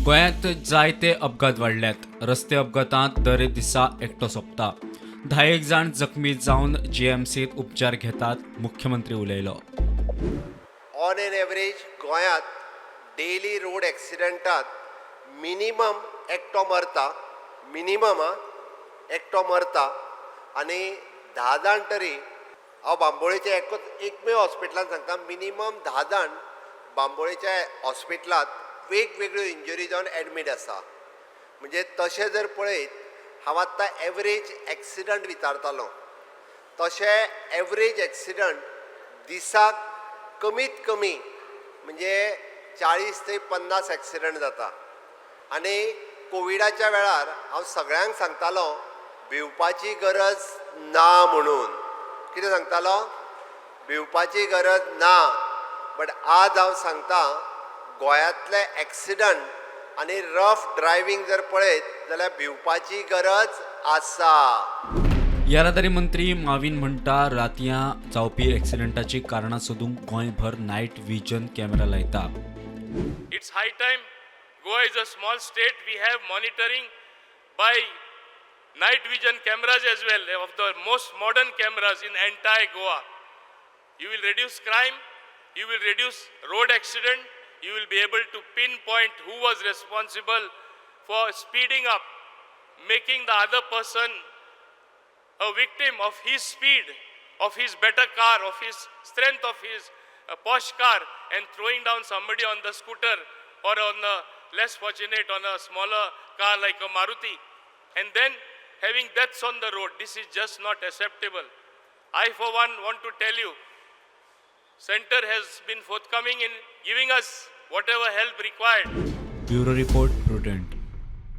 गोंयांत जायते अपघात वाडल्यात. रस्ते अपघातांत दर दिसा एकटो सोंपता. 10 जाण जखमी जावन जीएमसींत उपचार घेतात. मुख्यमंत्री उलयलो. ऑन एन एवरेज गोंयांत डेली रोड एक्सिडंटात मिनिमम एकटो मरता, मिनिमम एकटो मरता आनी 10 जाण तरी, हांव बांबोळेच्या एकमेव हॉस्पिटलान सांगता, मिनिमम 10 जाण बांबोळेच्या हॉस्पिटलांत वेगवेगळ्यो इंजरी जावन एडमीट आसा. म्हणजे तशें जर पळयत, हांव आत्तां एवरेज एक्सिडंट विचारतालो, तशें एवरेज एक्सिडंट दिसाक कमीत कमी म्हणजे 40 ते 50 एक्सिडंट जाता. आनी कोविडाच्या वेळार हांव सगळ्यांक सांगतालो भिवपाची गरज ना म्हणून. कितें सांगतालो? भिवपाची गरज ना. बट आज हांव सांगता, गोंयांतले एक्सिडंट आनी रफ ड्रायव्हींग जर पळयत जाल्यार भिवपाची गरज आसा. येरादारी मंत्री माविन म्हणटा, रातयां जावपी एक्सिडंटाची कारणां सोदूंक गोंयभर नायट विजन कॅमेरा लायता. It's high time. Goa is a small state. We have monitoring by night vision cameras as well, of the most modern cameras in entire Goa. You will reduce crime, you will reduce road accident, you will be able to pinpoint who was responsible for speeding up, making the other person a victim of his speed, of his better car, of his strength of his posh car, and throwing down somebody on the scooter or on the less fortunate on a smaller car like a Maruti, and then having deaths on the road. This is just not acceptable. I for one want to tell you, center has been forthcoming in giving us whatever help required. Bureau report, Prudent.